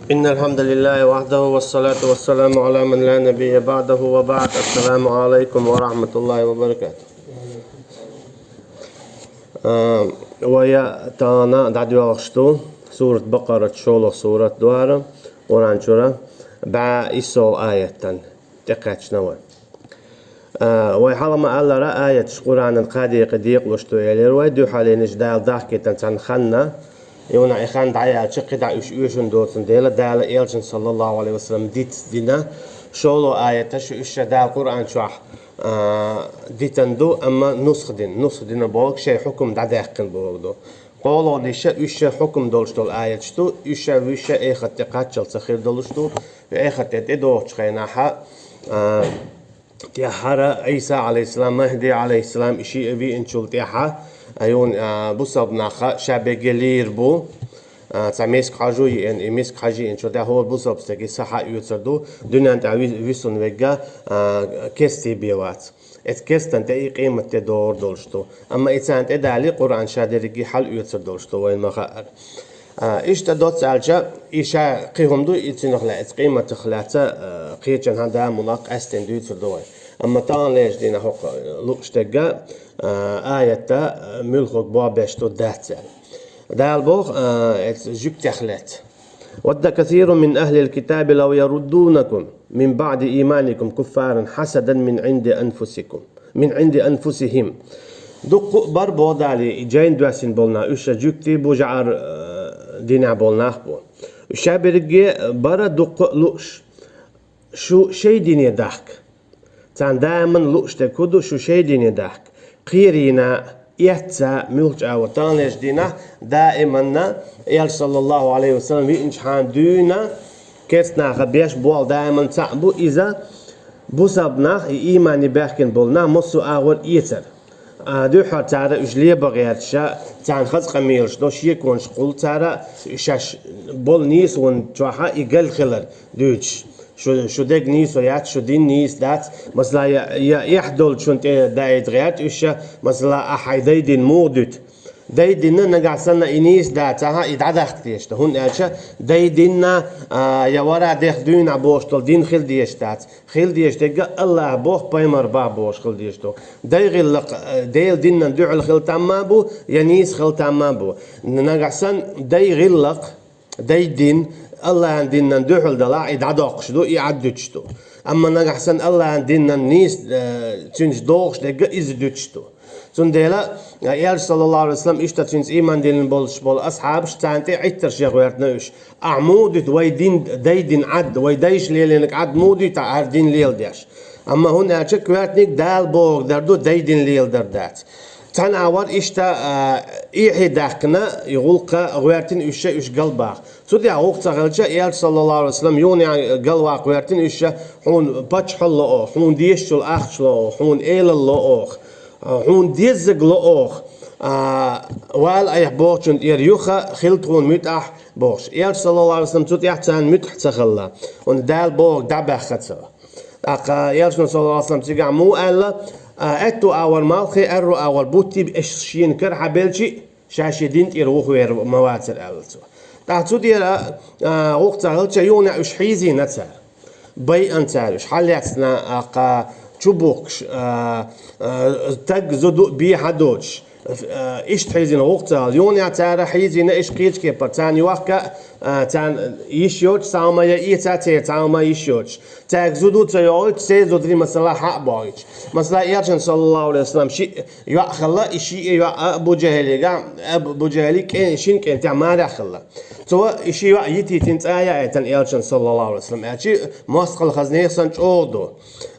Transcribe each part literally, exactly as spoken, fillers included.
إن الحمد لله وحده والصلاة والسلام على من لا نبي بعده وبعد. السلام عليكم ورحمة الله وبركاته. Э, вай тахана дӀадоьлхуш ду сурат Бакъарат, шолгӀа сурат ду хӀара Къуръан чура, бӀаь иссалгӀа аятан тӀекхаьчна вай. Э, вай хьалха ма-аллара, аяташ Къуръанан кхаа декъе декъалуш ду элира вай, дуьххьалдийнаш Дала дахкийтина цхьан ханна, юна и хан дӀаяьлча, кхидӀа уьш оьшуш доацандаь, Дала элчанна, саллаллахӀу Ӏалайхи ва саллам, дицдина, шолгӀа аяташ уьш Дала Къуръан чохь, э, дитина ду, амма нусха дина, нусха дина бохург шайн хьукам дӀадаьккхина бохург ду. КхоалгӀа дийша уьш хьукам долуш долу аяташ ду, уьш вуьш эхарта тӀе кхаччалц хир долуш ду, эхарта тӀе тӀедогӀучу хенахь, э, тӀаьххьара Ӏийса Ӏалайхиссалам, МахӀди Ӏалайхиссалам, и шиъ веъначул тӀаьхьа, а, юна, а, бусалба нах ша берриге лийр бу, а, цхьа миска хьожа йиъна, и миска хьожа йиъначул тӀаьхьа хӀора бусалба стаге са хьаоьцур ду, дуьнен тӀехь ви-, висина верг, а, керста бен вац. Оцу керстан тӀе и къематде догӀур долуш ду. Амма и царна тӀедале, Къуръан ша дерриге хьалаоьцур долуш ду, вайна ма-хаъара. А, иштта доцца аьлча, и ша кхин хӀума ду, и цунах лаьцна, оцу къематах лаьцна, а, кхечанхьа Дала муьлхха къаьстина дуьйцур ду вай. Амма таханлерчу дийнахь хӀокху лууш дерг, а, аятта, а, муьлхха бохам беш ду дац аьлла. Дала боху, а, оцу жуьгтех лаьцна: «ود كثير من أهل الكتاب لو يردونكم من بعد إيمانكم كفارا حسدا من عند أنفسكم، من عند أنفسهم». Дуккха а бара, боху Дала, и жайна доьссина болу нах, уьш ша жуьгтий бу, жӀар, э, динехь болу нах бу. Уьш ша берриге бара дуккха а лууш, шу шайн дине дахка. Царна даиман лууш дерг хӀун ду, шу шайн дине дахка. Кхерийна, эцца, муьлххачу агӀор таханлерчу дийнахь, даиманна, Элча, саллаллахӀу Ӏалайхи ва саллам, веъначхьана дуьйна, керста наха беш болу даиман цхьаъ бу иза, бусалба нах, и иймане баьхкина болу нах массо а агӀор эцар. А, дуьххьара цара уьш леба гӀерташ, царна хаза къамелаш до, шеконаш кхуллу цара, шаьш болу нийсонан чохь и гал хилар дуьйцуш. Шу, шу дерг нийсо яц, шу дин нийса дац, масала, я, я эхь долчунна тӀе даийта гӀерта уьш, масала, ахь хьайн дай дин муха дуьту? Дай дин нагахь санна и нийса дацахь, и дӀадахка дезаш ду. ХӀунда аьлча дай дин, а, я вара дех дуьйна бохуш долу дин хила дезаш дац. Хила дезаш дерг АллахӀа боху, пайхамара боху бохуш хила дезаш ду. Дай гӀиллакх, а, Делан динан дуьхьал хила там ма бу, я нийса хила там ма бу. Нагахь санна дай гӀиллакх, дай дин, АллахӀан динан дуьхьал далахь, и дӀадоккхуш ду, и Ӏад дуьтуш ду. Амма нагахь санна АллахӀан динан нийса, э, цуьнца догӀуш дерг иза дуьтуш ду. Цундела, э, Элча, саллаллахӀу Ӏалайхи ва саллам, иштта цуьнца ийман диллина болуш болу асхьабаш, царна тӀе Ӏиттарш ян гӀоьртина уьш: «Ахь муха дуьту вай дин, дай дин Ӏад, вай дайша лелийнарг Ӏад муха дуьту ахь хӀара дин леладеш?» Амма хӀунда аьлча коьртаниг Дала бохург дар ду, дай дин леладар дац. Цхьана агӀор иштта, а, эхь даьккхина, и гӀуллакх гӀоьртина уьш, уьш галбаха. Цу тӀехь гӀуллакх ца хилча, Элча, саллаллахӀу Ӏалайхи ва саллам, юха а галваккха гӀоьртина уьш: «Хьуна паччахьалла ло оха, хьуна дезачул ахча ло оха, хьуна элалла ло оха, хьуна деззарг ло оха, а, вала айхьа бохучунна тӀера юха, хила тхуна муьтӀахь», – бохуш. Элча, саллаллахӀу Ӏалайхи ва саллам, цу тӀехь царна муьтӀахь ца хилла. ХӀунда Дала бохург дӀабаьхна цо. ТӀаккха Элчано, саллаллахӀу Ӏалайхи ва саллам, цигахь муха аьлла: «А, аьтту агӀор малх, аьрру агӀор бутт, аш шена кара хьабелча а, ша шен дин тӀера вухавер ма вацара», – аьлла цо. ТӀаккха цу тӀера, а, гӀуллакх ца хилча, юха а уьш хьийзийна цара. Байъина цара уьш, хьалаьцна, а, кха, чубухкуш, а, а, стаг, зуда бен хьадоцуш. Э, иштта хьийзийна гӀуллакх ца хилла. Юха а цара хьийзийна, уьш кхечу кепара. Царна йохка, э, царна йиш йоцуш, цхьа хӀума я эца церан, цхьа хӀума йиш йоцуш. Цаьрга зуда ца йохуьйтуш, церан зударий, масала, хьа а бохуьйтуш. Масала, Элчанан, саллаллахӀу Ӏалайхи ва саллам, шиъ йоӀ хилла, и шиъ йоӀ Абу ДжахӀилига, Абу ДжахӀили кӀен-, шина кӀентехь марехь хилла. Цо и ши йоӀ йитийтина, цӀа а яийтина Элчанан, саллаллахӀу Ӏалайхи ва саллам, аьлча, мостагӀалла хаза нехан санна чӀогӀа ду.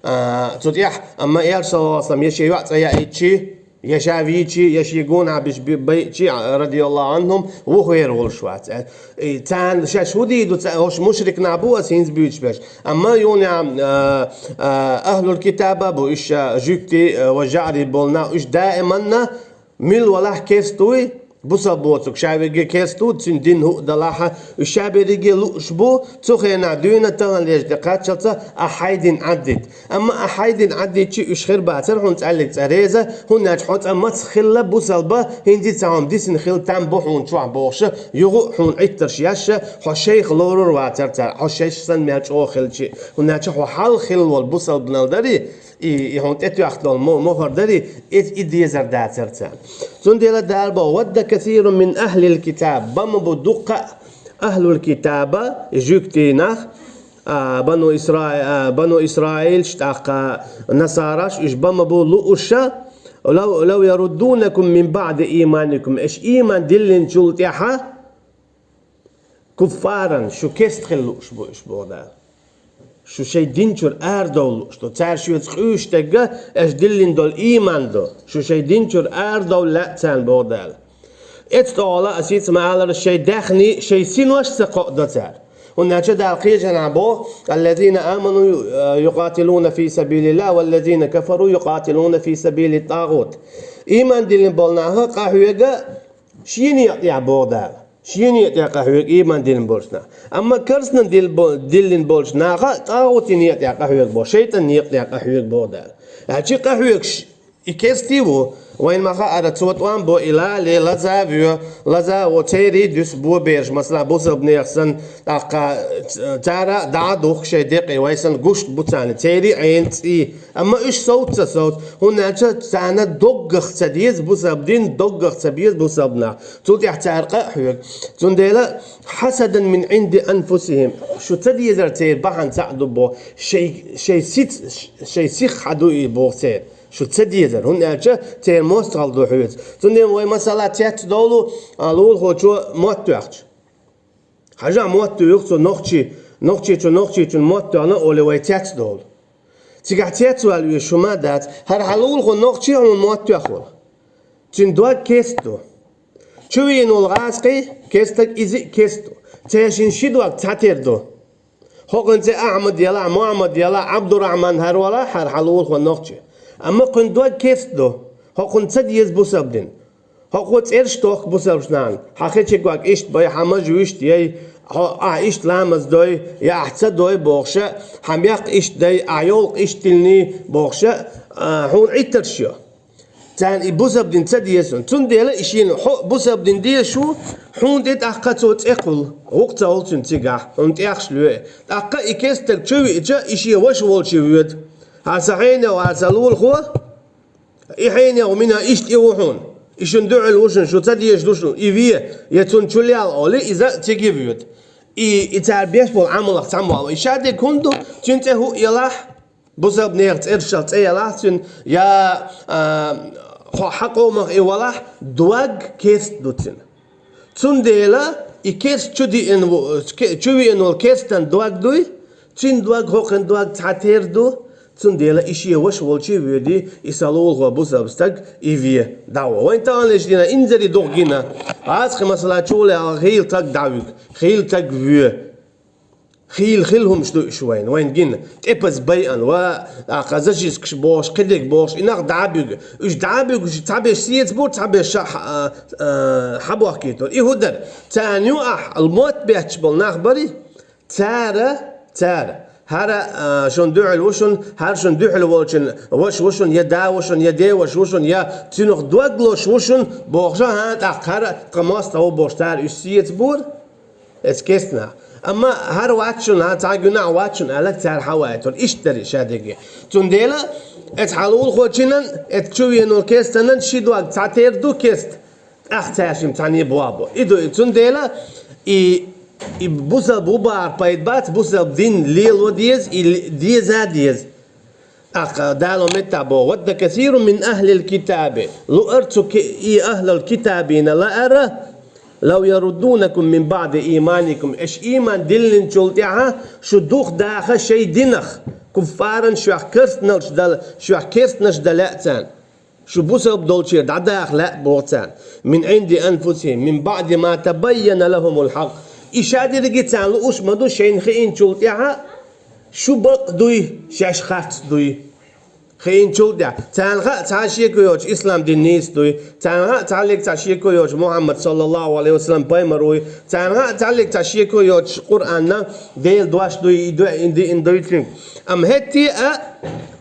А, цу тӀехь, амма Элча, саллаллахӀу Ӏалайхи ва саллам, я шен йоӀ цӀа яийчи, я ша вийчи, я шен гонахь беш би-, байчи, радияллахӀу Ӏанхум, вухавер волуш вац. Э, и царна шаьш хӀун дийр ду, ца-, уьш мушрик нах бу аса хӀинца буьйцуш берш. Амма юха а, а, а, ахӀлул китаба бу, уьш, а, жуьгтий, а, ва жӀарий болу нах, уьш даиманна мила валахь керста вуй, Бусалба воцург ша верриге керста ву, цуьнан дин хӀуъа далахь а, уьш ша берриге лууш бу, цу хенахь дуьйна таханлерчу тӀе кхаччалца ахьа хьайн дин Ӏаддита. Амма ахьа хьайн дин Ӏаддичи уьш хир бацара хьуна цкъа а цкъа реза, хӀунда аьлча хьо цкъа маца хилла бусалба, хӀинца цхьа хӀума дисина хила там бу хьуна чохь бохуша, юха а хьуна Ӏиттарш ешша, хьо шайх лорур вацара цара, хьо шайх санна мел чӀогӀа хилчи, хӀунда аьлча хьо хьалха хилла волу бусалбанал дарий, и, и хьуна тӀетоьхна долу мо-, мохӀар дарий, и, и дезар дацара царна. Цундела Дала боху: «Вадда касирун мин ахлил китаб», бан ма бу дуккха а ахлул китаба, и жуьгтий нах, а, бану Исраи-, а, бану Исраилаш, тӀаккха насараш, уьш бан ма бу лууша, лав, лав яруддунакум мин баъди ийманикум, аша ийман диллинчул тӀаьхьа, куффаран, шу керста хила лууш бу уьш, боху Дала. Шу шайн дин чуьра арадовла лууш ду. Цара шуьца къуьйсуш дерг а, аша диллина долу ийман ду. Шу шайн дин чуьра арадовла лаьа царна, боху Дала. Эцу тӀехула аса хӀинца ма-аллара, шайн даьхний, шайн синош а ца кхоадо цара. ХӀунда аьлча Дала кхечанхьа боху: «Аллазина аману юкъатилуна фи сабилиллахи, валлазина кафару юкъатилуна фи сабили тагӀут». Ийман диллина болу нах а къахьоьгу шен некъа тӀехь, боху Дала. Шен некъа тӀехь къахьоьгу ийман диллина болчу нах. Амма керстанан дил-, бо-, диллина болчу нах а тагӀутан некъа тӀехь къахьоьгу боху, шайтӀан некъа тӀехь къахьоьгу боху Дала. Аьлча къахьоьгуш и керстий ву, вайна ма-хаъара, цо тӀом бо и лале, лаза а воь, лаза а во, церий дуьсу бо бераш, масала, бусалба нехан санна, тӀаккха цара дӀа а духку шайн декъе, вай санна гуш бу царна, церий Ӏена цӀий. Амма уьш совца ца совца, хӀунда аьлча царна доггах ца деза бусалба дин, доггах ца беза бусалба нах. Цул тӀаьхьа цара къа а хьоьгу. Цундела: «Хьасадан мин Ӏинди анфусихим». Шу ца дезар церан бахьана цхьаъ ду боху, шайн, шайн сиц-, шайн сих хьан ду и боху церан. Шу ца дезар, хӀунда аьлча церан мостагӀалла ду хьоьца. Цундела вай масала цецдовлу, а, лулахочо мотт тоьхча. Хьажа, мотт тоьху цо нохчи, нохчичо нохчичун мотт тоьхна олий вай цецдовлу. Цигахь цецвала везаш хӀума дац, хӀара хьан лулахо нохчи хьуна мотт тоьхна волу. Цуьнан дог керста ду. Чувийна волу гӀазкхий, керстаг, иза а керста ду. Цаьршиннан ши дог цхьатера ду. ХӀокхуьнан цӀе Ахьмад ялахь, Мухьаммад ялахь, Ӏабдурахьман хӀара валахь, хӀара хьан лулахо нохчи. Амма кхуьнан дог керста ду. ХӀокхунна ца деза бусалба дин. ХӀокхо цӀераш тохку бусалбачу нахана. Хьан хечигаг иштта бай, хьан мажа вуьшта яй, хьо, ахьа иштта ламаз дой, я ахьа ца дой бохуша, хьан мекх иштта дай, ахьа йовлакх иштта диллиний бохуша, а, хьуна Ӏиттарш йо. Царна и бусалба дин ца деза хьуна. Цундела и шена хьо бусалба дин дезаш ву, хьуна тӀе тӀаккха цо цӀе кхуллу, гӀуллакх ца хуьлу цуьнан цигахь, хьуна тӀехаш лоь. ТӀаккха и керстаг чу виъча, и шен ваша волчу воьду. ХӀара сан хьенех, хӀара сан лулахо, и хьенех мина иштта и ву хьуна. И шуна дуьхьал ву шуна, шу ца дезаш ду шуна, и ве, я цунна чу лела олий, иза цига воьду. И, и цара беш болу Ӏамалах цхьаммо ву. И шадерг хӀунда ду, цуьнан цӀе хӀуъа ялахь, бусалба нехан цӀерашах цӀе ялахь цуьнан, я, а, хьо хьан къомах и валахь, дог керста ду цуьнан. Цундела и керста чу диъна ву-, ке-, чу веана волу керстан дог дуй, цуьнан дог хӀокхуьнан дог цхьатера ду, цундела и шен ваша волчу воьдий, и сан лулахо бусалба стаг, и ве дӀагӀо. Вайн таханлерчу дийнахь инзаре дукха гина. ГӀазкхи масала чу лаьгӀна хийла стаг дӀавуьгу, хийла стаг воь. Хийла хилла хӀумаш ду уьш вайна, вайна гина. ТӀепаза байъина, ва, а, кхаза зачисткаш бохуш, кхидерг бохуш, и нах дӀа а буьгу. Уьш дӀа а буьгуш, цхьаберш сецабора, цхьаберш ша-, а, а, хьабохкийтора. И хӀун дара? Царна юкъахь мотт бетташ болу нах барий? Цара, цара. ХӀара, а, шуна дуьхьал ву шуна, хӀара шуна дуьхьал волчун ваша ву шуна, я да ву шуна, я деваша ву шуна, я цуьнах дог лозуш ву шуна, бохуша, хӀан, тӀаккха хӀара тхан мостагӀа ву бохуш, цара уьш сецабора? Эцу керстанах. Амма хӀара вац шуна, хӀан, цхьа гуьнахь вац шуна, аьлла, цара хьаваийтура. Иштта дарий шадерриге. Цундела, эцу хьан лулахочунан, эцу чу веана волу керстанан ши дог цхьатера ду керста. ТӀаккха цаьршимма цхьаьна боху бо. И ду, и цундела, и, и бусалба ву бахар пайда бац, бусалба дин лело деза, и ле-, деза а деза. ТӀаккха Дала меттахь боху: «Вадда касирун мин ахлил китаби». Луъара цу ки-, и ахлал китабина лаара, «лав яруддунакум мин баъди ийманикум». Аша ийман диллинчул тӀаьхьа шу духадаха шайн динах, куффаран, шух керстаналш дала, шух керстанаш дала лаьа царна. Шу бусалба долчера дӀадаха лаьа боху царна. «Мин Ӏинди анфусихим, мин баъди ма табайяна лахумул хьакъ». И шадерриге царна лууш ма ду, шайна хиъначул тӀаьхьа шу бакъ дуй, шаьш харц дуй. Хиинчул тӀехь. Царна хаьа цхьа шеко йоцуш ислам дин нийса дуй. Царна хаьа цхьаллиг цхьа шеко йоцуш Мухьаммад саллаллаху алейхи ва саллям пайхамар вуй. Царна хаьа цхьаллиг цхьа шеко йоцуш Къуръанна Делан дош дуй, и дуй, и ди-, и дуй цуьнга. Амма хӀетте а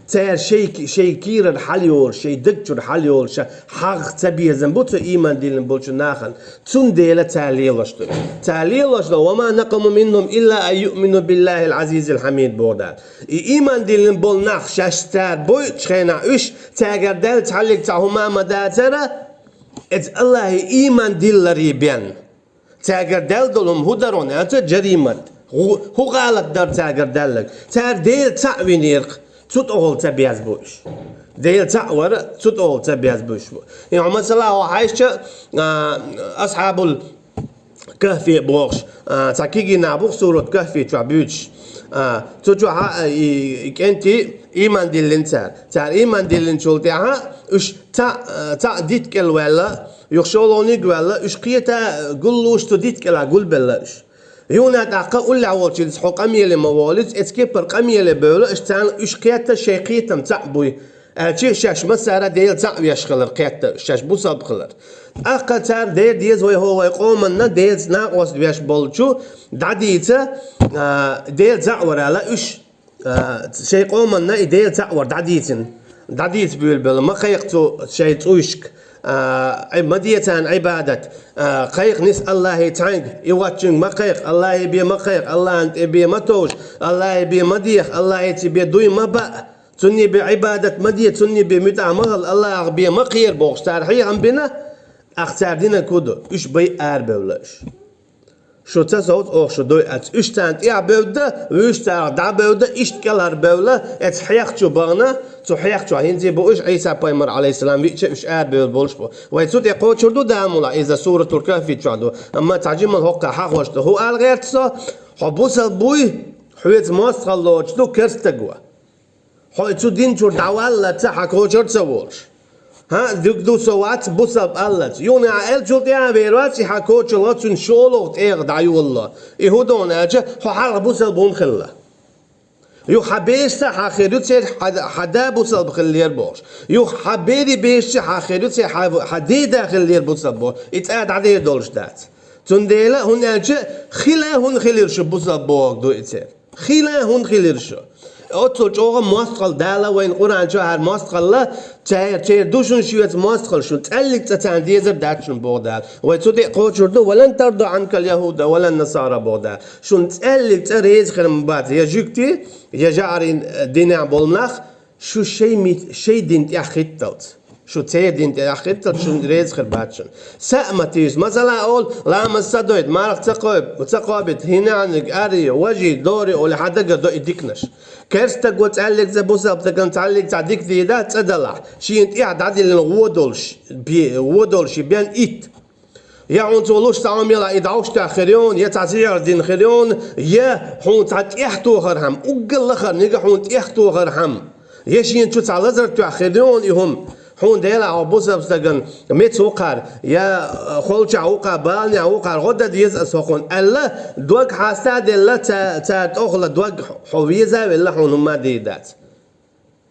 цара шей, шей кийрара хьал йолуш, шей даг чуьра хьал йолуш, хьагӀ ца безам бу цу ийман диллина болчу нахана. Цундела цара лелош ду. Цара лелош ду: «Ва ма накъаму минхум илла ан юъмину биллахил азизил хьамид», боху Дала. И ийман диллина болу нах шаьш цара бойучу хенахь уьш, цаьргара даьлла цхьаллиг цхьа хӀума ма дацара, эца Аллахе ийман дилларе бен. Цаьргара даьлла долу хӀума хӀун дара аьлча, жаримат. ХӀу-, хӀун гӀалат дара цаьргара даьлларг? Цара Дела цхьаъ винера-кх, цу тӀехула ца безбо уьш. Дела цхьаъ вара, цу тӀехула ца безбо уьш бу. И хьо масала хьо хьаьжча, а, асхьабул Кахфе бохуш, а, цхьа кегий нах бу-кх сурат Кахфе чохь буьйцуш. А, цу чохь а, и, и кӀентий ийман диллина цара. Цара ийман диллинчул тӀаьхьа уьш цхьаъ, а, цхьаъ дитта кӀел ваьлла, юха шолгӀаниг а ваьлла, уьш кхета гуллуш цу дитта кӀелахь гулбелла уьш. Юна тӀаккха уллехь волчуьнца хьо къамеле ма волуьйту, эца кепара къамеле бевлла, уьш царна уьш кхетта шайн кхетам цхьаъ буй. Аьлча шаьш массара Дела цхьаъ веш хилар кхетта, шаьш бусалба хилар. ТӀаккха цара дер деза вай хӀо вай къоманна Делаца накъост веш болчу дӀадийца, а, Дела цхьаъ вара аьлла уьш, а, шайн къоманна и Дела цхьаъ вар дӀадийцина. ДӀадийца буьйлабелла, ма кхайкха цу шайн цӀуйшка, а, ай, ма де царна Ӏибадат, а, кхайкха нис Аллахе цхьаьнга, и воцчуьнга ма кхайкха, Аллахе бен ма кхайкха, Аллахьан тӀе бен ма товжа, Аллахе бен ма деха, Аллахьаца бен дуй ма баа. Цунна бен Ӏибадат ма де, цунна бен муьтӀахь ма хила, Аллахьах бен ма кхера бохуш, цара хьехам бина, тӀаккха цара динарг хӀун ду? Уьш бай арабевлла уьш. Шу ца совца оха шу дуй аьлча, уьш царна тӀехь бевдда, вуьш царах дӀа бевдда, иштта кӀелхьара бевлла, эца хьех чу бахана, цу хьех чохь хӀинца бу уьш Ӏийса пайхамар, алейхиссалам, виъча уьш арабевлла болуш бу. Вай цу тӀе кхочур ду, да мула, иза суратул Кахфи чохь ду. Амма цхьа жимал хӀоккхахь хьахош ду. ХӀун ала гӀерта со? Хьо бусалба буй, хьоьца мостагӀалла лоцуш ду керстаг ван. Хьо и цу дин чуьра дӀаваллалца хьан кочар ца волуш. ХӀан, дуьг ду со вац бусалба аллалц. Юна а элчул тӀе а вер вац, и хьан кочалла цуьнан шолгӀа тӀегӀа дӀайолало. И хӀун дона аьлча, хьо хьалха бусалба хӀунда хилла? Юха хьан бешца хьан хир ю церан, хьан, хьан да бусалба хиллера бохуш. Юха хьан бери бешца хьан хир ю церан, хьан, хьан деда хиллера бусалба бохуш. И цӀа дӀадер долуш дац. Цундела, хӀунда аьлча, хила хӀунда хилира шу бусалба бохург ду и церан. Хила хӀунда хилира шу? Оццул чӀогӀа мостагӀалла Дала вайна Къуръан чохь хӀара мостагӀалла, церан, церан ду шуна шуьца мостагӀалла, шуна цӀаьллиг цӀа царна дезар дац шуна боху Дала. Вай цу тӀе кхочур ду, «Ва лан тарда Ӏанкал яхӀуда ва лан насара», боху Дала. Шуна цӀаьллиг цӀа реза хир ма бац, я жуьгти, я жаӀарин, э, динехь болу нах, шу шайн мит-, шайн дин тӀехь хӀитталц. Шу церан дин тӀехь хӀитталц, шуна реза хир бац шуна. Са а ма тийса, масала олу, ламаз ца дойту, марха ца кхойбу, ца кхобиту, хӀинаниг, ари, важи, дори олу хьан дагара до и диканаш. Керстаг ван цӀаьллиг цӀа бусалба стагана цхьаллиг цхьа дика дийда, цӀа далахь, шена тӀехь дӀадиллина вон долуш, бе-, вон долуш и бен итт. Я хьуна цо луш цхьа хӀума елахь, и дӀовш тоьхна хир ю хьуна, я цхьа сихьар дина хир ю хьуна, я хьуна цхьа тӀехтохар хӀама, уггар лахара нига хьуна тӀехтохар хӀама. Я шена чу цхьа лазар тоьхна хир ю хьуна и хӀума. Хьуна Делахь хьо бусалба стагана меца ву кхара, я, э, холчахь ву кхара, баланехь ву кхара, гӀо дан деза аса хӀокхунна аьлла, дог хьаста а делла, ца-, цара тӀехула дог хьо веза а велла, хьуна хӀумма а дийр дац.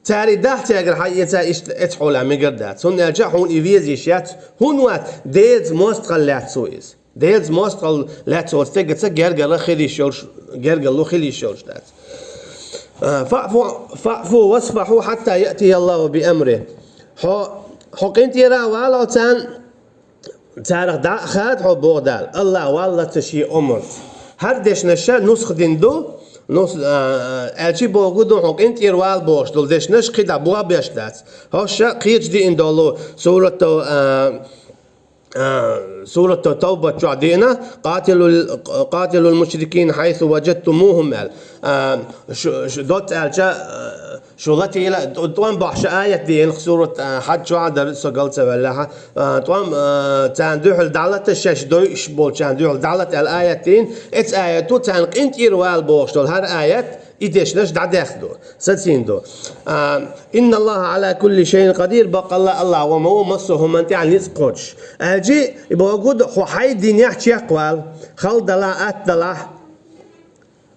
Цара и дахь цаьргара хьаэца иштта эцхьолехь мегар дац. ХӀунда аьлча хьуна и веза йиш яц. ХӀунда вац? Делаца мостагӀалла лаьцна ву иза. Делаца мостагӀалла лаьцна волу стегаца гергара хила йиш йолуш, гергарло хила йиш йолуш дац. А, фаъфу, фаъфу васфахьу хьатта яътияллаху би амри. Хьо, хьо къинтӀера а вала царна, царах дӀа а хада хьо, боху Дала, Аллах валлалц шен омрца. ХӀара дешнаш нусха дина ду, нус-, а, аьлчи боху ду, хьо къинтӀера вала бохуш долу дешнаш кхидӀа боху беш дац. ХӀорш кхечу диъна долу сурато, а, а, сурато Тавбат чохь диъна, «Къатилул, къатилул мушрикин хьайсу ваджадтумухум», аьлла. А, шу, шу, доцца аьлча, а, Шу латийла, тӀом бохьуш аят дийна, сурат, а, Хьадж чохь а дара, со гал ца ваьллехьа. А, тӀом, а, царна дуьхьал дӀалата, шаьш дойуш болчарна дуьхьал дӀалата аьлла аят дийна. Эцу аято царна къинтӀера вала бохуш долу хӀара аят, и дешнаш дӀадехна ду, сацийна ду. А, «Инналлаха Ӏала кулли шайин къадир», баккъалла Аллах ва ма ву массо а хӀуманна тӀехь ницкъ кхочуш. Аьлчи, и боху ду, хьо хьайн динехь чекхвала, хала далахь, атта далахь.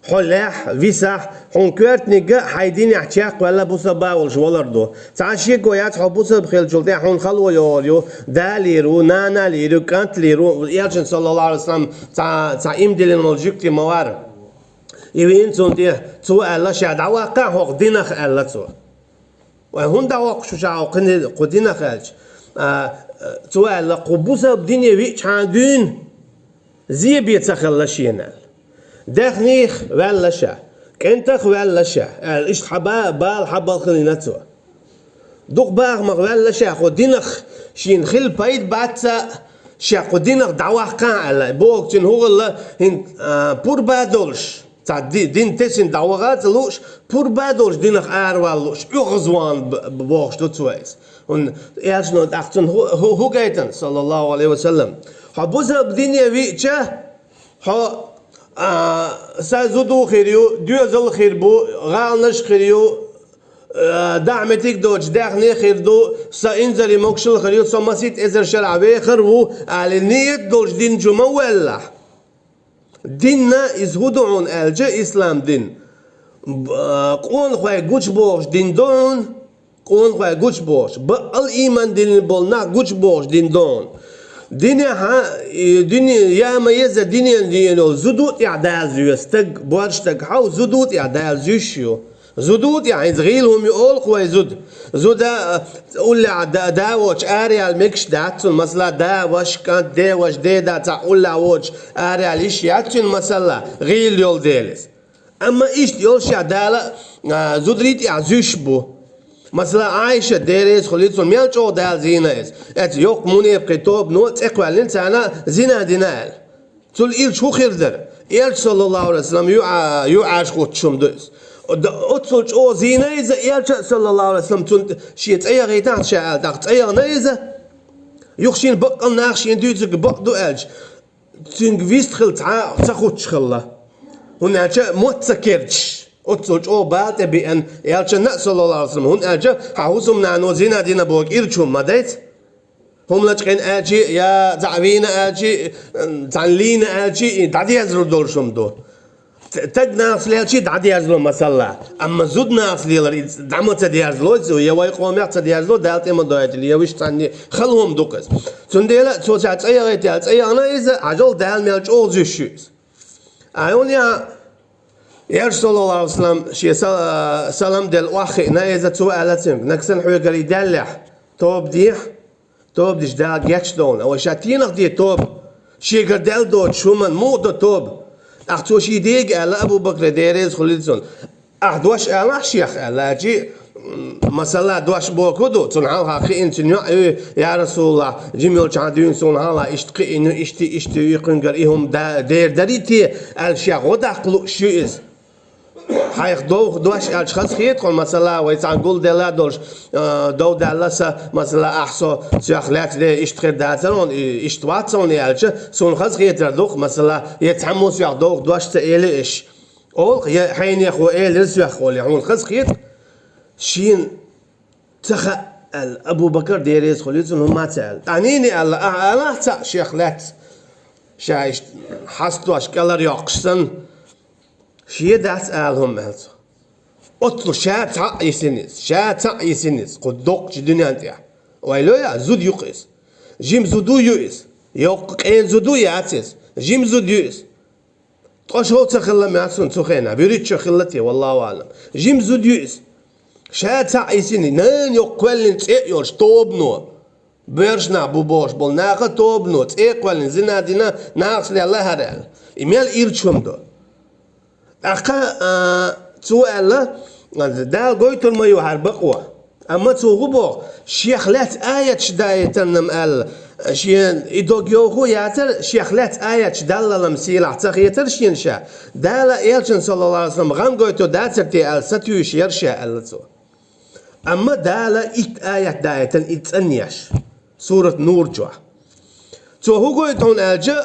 Хьо лехь, висахь, хьуна коьртаниг а хьайн динехь чекхваьлла бусалба волуш валар ду. Цхьа шеко яц, хьо бусалба хиллачул тӀаьхьа хьуна хало йогӀур ю, далийр ву, наналийр ю, кӀантлийр ву, элчан, саллаллаху Ӏалайхи ва саллам, цхьа, цхьа иман диллина волу жуьгти ма вара. И вийна цунна тӀе, цо аьлла, ша дӀаваккха хӀокху динах, аьлла цо. Вай хӀунда дӀавоккхуш ву ша хӀокху кхин-, кху динах аьлча, а, цо аьлла, кху бусалба дине виъчхьана дуьйна зен бен ца хилла шена аьлла. Даьхних ваьлла ша, кӀентах ваьлла ша, аьлла, иштта хьан ба-, бала хьан балхалина цо. Дукха бахамах ваьлла ша, кху динах шена хила пайда бац а, ша кху динах дӀаваккха аьлла. Боху цуьнан хӀун хилла, хӀинца, а, пурба а долуш. Цхьа ди-, дин тесина дӀаваха а ца лууш, пурба а долуш динах аравала лууш, оьгӀазвахана б-, б-, бохуш ду цо иза. ХӀунда аьлча, ну, тӀаккха цунна хӀу-, хӀу-, хӀу гайтина, саллаллаху Ӏалайхи ва саллам. Хьо бусалба дине виъча, хьо, а, сан зуда хир ю, доьзал хир бу, гӀаланаш хир ю, а, дахьа меттиг доцуш даьхни хир ду, сан инзаре могушалла хир ю, со масийтта эзар шарахь вехар ву, аьлла, ниет долуш дин чу ма ваьллахь. Динна иза хӀун ду хьуна аьлча, ислам дин, б-, а, къонахой гучубохуш дин ду хьуна, къонахой гучубохуш, баккъал ийман диллина болу нах гучубохуш дин ду хьуна. Динехь, и, дуьне, я ма еза динен дийна йолу зуда а тӀехь Дала зоьшу, стаг борша стаг хьовса, зуда а тӀехь Дала зуьйш ю. Зуда а тӀехь, хӀинца гӀийла хӀума ю олу-кх вай зуда. Зуда, а, уллехь да, да воцуш араяьлла мегаш дац цунна, масала, да, ваша, кӀант, де, ваша, де, да, цхьаъ уллехь воцуш араяьлла йиш яц цуьнан, масала, гӀийла йолу дела иза. Амма иштта йолушехь Дала, а, зударий тӀехь зуьйш бу. Масала, Ӏайша, Дела реза хуьлийла цунна, мел чӀогӀа Дала зийна иза. Эцу йоккха мунепакъий тобано цӀе кхоьллина царна зина дина аьлла. Цул ирча хӀун хир дара? Элча, саллаллаху Ӏалайхи ва саллам, ю-, а, ю Ӏаш хӀуттуш хӀума ду иза. Д-, оццул чӀогӀа зийна иза, Элча, саллаллаху Ӏалайхи ва саллам, цунна шен цӀе яхийтахьа ша аьлла, тӀаккха цӀе яхна иза. Юха шена баккъал нах шена дуьйцург бакъ ду аьлча, цуьнга вист хила цхьа а ца хӀуттуш хилла. ХӀунда аьлча мотт ца керчаш. Оццул чӀогӀа бала тӀе беана Элчанна а, саллаллаху Ӏалайхи ва саллам, хӀунда аьлча хьан хӀусамнано зина дина бохург ирча хӀума ма дай-кх. ХӀума лачкъийна аьлчи, я цхьаъ вийна аьлчи, цхьаьна лийна аьлчи, и дӀадезалур долуш хӀума ду. Т-, стаг нахаца лелчи дӀадезало, масала. Амма зуда нахаца лелар и дӀа ма ца дезало, я вай къомехь ца дезало, Дала тӀе ма дойтийла, я вуьш цхьанне хала хӀума ду-кх иза. Цундела цо ша цӀе яхийта аьлла, цӀе яхна иза, хьажал, Дала мел чӀогӀа зуьйш ю иза. Ай, хӀунда аьлча, Элча, саллаллаху Ӏалайхи ва саллам, шен са-, салам делла охьахиъна иза, цо аьлла цуьнга: «Нагахь санна хьоьгара и даьллехь, тоба дехьа, тоба дича Дала гечдойла». Вай ша стенах де тоба? Шегара даьлла доцуш хӀуманна муха до тоба? ТӀаккха цо шен дега аьлла, Абу Бакре, Дела реза хуьлийла цунна: «Ахь дош алахь шех», — аьлла, аьлчи, м, масала, дош бохург ду, цунна хьалха кхиъна цуьнан йоӀ: «Ой, я Расулаллах, жима йолчохь дуьйна суна хьалха иштта кхиъна ю, иштта, иштта ю, и кхуьнгара и хӀума да-, дер дарий те?» — аьлла, шех гӀо даккха лууш ю иза. Хьайх довха дош аьлча хазахета хьуна, масала, вай цхьаьна гулделла долуш, а, дов даьлла сан, масала, ахь со, соьх лаьцна де иштта хир дацара хьуна, и-, иштта вац хьуна аьлча, суна хазахетар ду-кх, масала, я цхьаммо соьх довха дош ца элира аша. Олу-кх, я хьенехо элира соьх олий, хьуна хазахета, шена ца хаьа аьлла, Абу Бакар, Дела реза хуьлийла цунна, хӀумма ца аьлла. ТӀаккха нени аьлла: «Ахьа алахь цхьаъ шех лаьцна, ша иштта хьастош кӀелара йоккхуш санна, шен дац ала хӀума», — аьлла цо. Оццул ша цхьаъ йисина иза, ша цхьаъ йисина иза кху доккхачу дуьнен тӀехь. Вай лоья, зуда ю-кх иза. Жима зуда ю иза. Йоккха къена зуда яц иза. Жима зуда ю иза. Ткъа шов ца хилла моьтту суна цу хенахь, вуьрхӀитта шо хилла те, валлаху аӀлам. Жима зуда ю иза. Ша цхьаъ йисина, нана йоккха кхоьллина цӀе а йолуш, тобано. Боьрша нах бу бохуш болу наха тобано, цӀе а кхоьллина, зина а дина, нахаца лелла хӀара аьлла. И мел ирча хӀума ду. ТӀаккха, а, цо аьлла: «Дала гойтур ма ю хӀара бакъо». Амма цо хӀун боху? Шех лаьцна аяташ даийтина-м аьлла, шен и дог йовхо а яцара, шех лаьцна аяташ даллал-м сийлахь ца хетара шена ша. Дала элчанна, саллаллаху Ӏалайхи ва саллам, гӀан гойтур дацара те аьлла, сатуьйсуш яра ша, аьлла цо. Амма Дала итт аят даийтина и цӀанъеш, сурат Нур чохь. Цо хӀун гойту хьуна аьлча,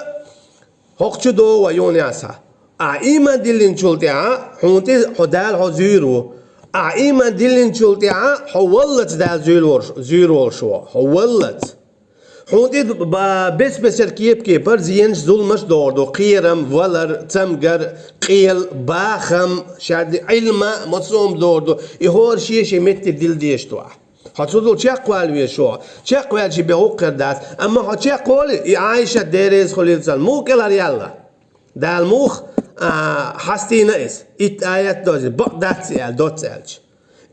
хӀокху чу догӀу вай юханехьа схьа. Ахьа ийман диллинчул тӀаьхьа хьуна тӀе хьо Дала хьо зуьйр ву. Ахьа ийман диллинчул тӀаьхьа хьо валлалц Дала зуьйр волуш, зуьйр волуш ву. Хьо валлалц. Хьуна тӀе ба-, бес-бесара кеп-кепара зенаш, зуламаш догӀур ду, кхерам, валар, цамгар, къел, бахам, шаьда Ӏилма, массо а хӀума догӀур ду. И хӀора шен-шен метте дилла дезаш ду ахь. Хьо цу дул чекхвала веза хьо. Чекхваьлча бен гӀуллакх хир дац. Амма хьо чекхволий, и Ӏайшат, Дела реза хуьлийла цунна, муха кӀелхьаръяьлла? Дала муха, а, хьастийна иза? Итт аят дозийна, бакъ дац аьлла, доцца аьлча.